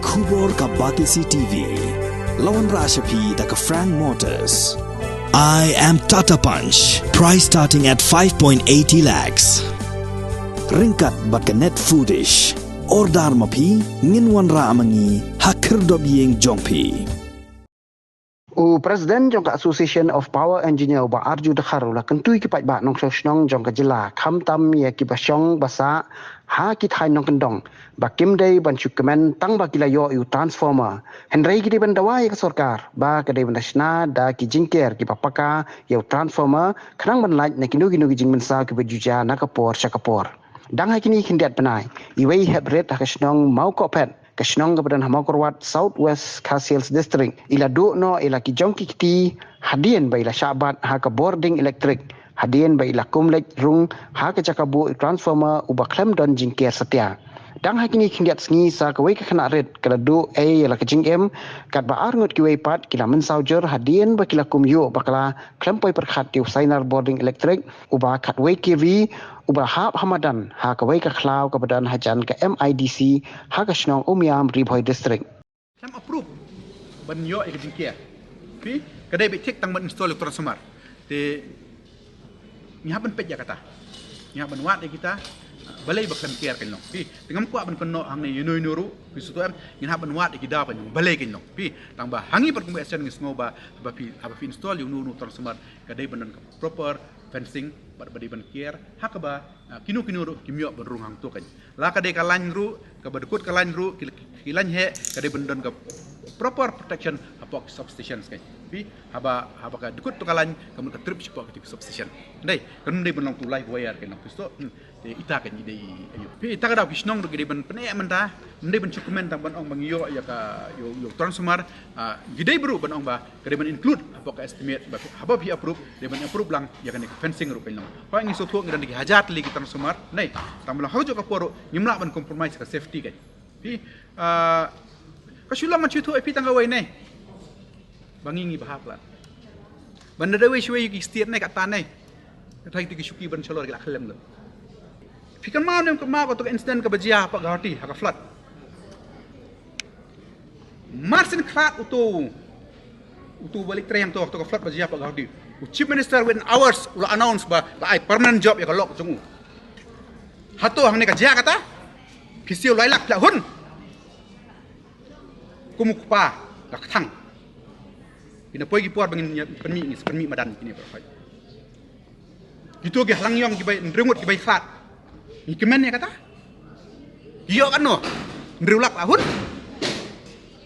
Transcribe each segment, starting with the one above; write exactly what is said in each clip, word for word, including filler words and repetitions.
Khubor ka Batesi T V. La wanrah sha phi da ka Frank Motors. I am Tata Punch. Price starting at five point eighty lakhs. Ryngkat bad ka Net Foodish. Order ma phi, ngin wanrah ma ngi ha khyrdop ïing jong phi. U President jong ka Association of Power Engineer, u Bah Arju Dkhar, u la kyntu ïa ki paidbah nongshong shnong jong ka jylla, khamtam ïa kiba shong ba sah ha ki thaiñ nongkyndong, ba kim dei ban shu kmen tang ba ki la ïoh ïa u transformer. Hynrei ki dei ban dawa ïa ka sorkar ba ka dei ban da shna da ki jingker kiba paka ïa u transformer, khnang ban lait na kino kino ki jingmynsaw kiba ju jia na ka por sha ka por. Dang ha kine ki khyndiat bnai, iwei i hep rit ha ka shnong Mawkohphet, ka shnong kaba don ha Mawkyrwat, South West Khasi Hills District, i la duh noh ïa la ki jong ki kti hadien ba i la shah bat ha ka bording elektrik, hadien ba i la kum leit rung ha ka jaka buh transformer uba khlem don jingker satia. Dang ha kine ki khyndiat sngi, sa kawei ka khynnah rit ka la duh ei ïa la ka jingim, katba arngut kiwei pat ki la mynsaw jur hadien ba ki la kum ïuh bakla khlem poi pyrkhat ïa u sainar bording elektrik uba khatwei K V, uba la hap ha madan ha kawei ka khlaw kaba don hajan ka M I D C ha ka shnong Umiam, Ri Bhoi District. Khlem approve ban ïoh ïa ka jingker. Phi, ka dei beit thik tang ban install ïa u transformer. Te ngi hap ban peit ïa kata. Ngi hap ban wad ïa kita, balei ba khlem ker kein long. Phi, te ngam kwah ban kynnoh hangne ïa uno uno ruh, phi sngewthuh em, ngi hap ban wad ïa ki daw kein long, balei kein long. Phi, tang ba ha ngi pat kum ka S N ngi sngew ba, ba phi, haba phi install ïa uno uno u transformer, ka dei ban don ka proper fencing, bad ba dei ban ker ha kaba, ah, kino kino ruh kim ïoh ban rung hangto kein. La ka dei ka line ruh, kaba dkut ka line ruh, ki, ki line heh, ka dei ban don ka proper protection hapoh ki substations kein. Phi, haba, haba ka dkut to ka line, ka mut ka trip shapoh ki substation. Dei, kan dei ban long tu live wire kein long, phi sngewthuh. Hmm. Te ita kein i dei, aïu. Phi, ita ka daw ki shnong ruh ki dei ban pyneh mynta, ym dei ban shu kmen tang ban ong ba ngi ïoh ïa ka, ïoh, ïoh transformer, ah, ki dei ruh ban ong ba ka dei ban include hapoh ka estimate, ba haba phi approve, dei ban approve lang ïa kane ka fencing ruh kein long. Hooid, ngi sngewthuh ngi don da ki hajar tylli ki transformer, ne, tang ba la ha kajuh ka por ruh ngim lah ban compromise ka safety kein. Phi, ah, ka shu long ngan shu ïathuh ïa phi tang kawei ne, ba ngi ngi bha palat. Ban da dawei shawei ki state ne, kata ne, kata kito ki shuki ban shalor ki la khlem lut. Phi kynmaw ne em kynmaw kato ka incident kaba jia hapoh Guwahati ha ka flood? Mar syn khlad uto, uto ba leit trei hangto, kato ka flood ba jia hapoh Guwahati, u Chief Minister within hours u la announce ba la ai permanent job ïa ka lok jong u. Hato hangne ka jia kata? Phi siew lai lak phi la hun. Kum u kpa ka kthang. Phi na poi ki por ba ngin ïa pynmih, ngin sa pynmih madan kine baroh. Kito ki ha Langïong ki bai, hynriew ngut ki bai khlad. Ngi kmen ïa kata? Ki ïoh katno? Hynriew lak la hun.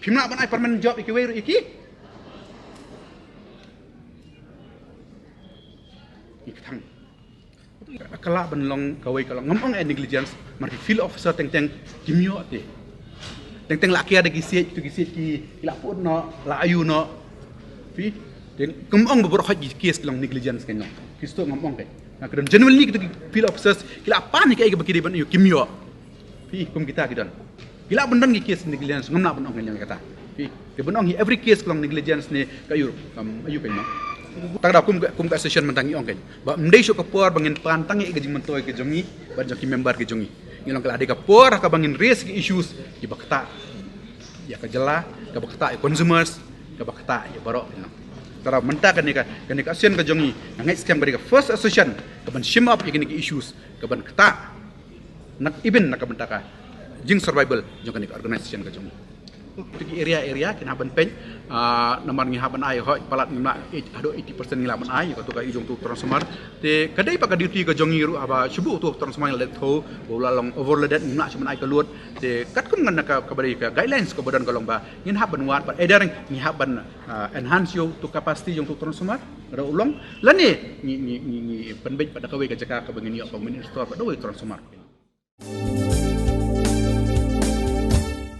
Phim lah ban ai permanent job ïa kiwei ruh ïa ki. Ngi kthang. Ka lah ban long kawei ka long, ngam ong eh negligence, namar ki field officer teng teng kim ïoh te. Teng teng la kiar da ki siej, tu ki siej ki, ki la put noh, la ayu noh. Phi, te ngam ong ba baroh hoi ki case ki long negligence kein long. Ki sngewthuh, ngam ong kein. Nga, ka don genuinely kitu ki field officers ki la pan ïa kaei kaba ki dei ban ayu, kim ïoh. Phi, kum kita ki don. Ki lah ban don ki case negligence, ngam lah ban ong kein ïa kata. Phi, te ban ong hi every case ka long negligence ne ka ayu, kam ayu kein, no? Tang da kum ka, kum ka association mynta ngi ong kein ba ym dei shuh ka por ba ngin pan tang ïa ka jingmyntoi ka jong ngi bad jong ki member ka jong ngi. Ngi long ka la dei ka por ha kaba ngin raise ki issues kiba ktah ïa ka jylla, kaba ktah ïa consumers, kaba ktah ïa baroh kein, no? Tang da mynta kane ka, kane ka association ka jong ngi, nga ngeit skhem ka dei ka first association kaban shim up ïa kine ki issues, kaban ktah na, even na ka bynta ka jing survival jong kane ka organisation ka jong ngi. Kito ki area area kin hap ban peit, ah, namar ngi hap ban ai, hooid, palat ngi mlah, eh, haduh eighty percent ngi lah ban ai ïa kato ka, i jong uto u transformer. Te ka dei pat ka duty ka jong ngi ruh haba shu buh uto u transformer ngi la dep thew ba u la long overloaded, ngim lah shuh ban ai ka load. Te katkum ngan na ka, kaba dei ka guidelines kaba don ka long ba ngin hap ban wad, but either ngi hap ban, ah, enhance ïa uto u capacity jong uto u transformer, ka dei u long, lane ngi, ngi, ngi, ngi pynbeit pat da kawei ka jaka kaba ngin ïoh permanent store pat da kawei u transformer.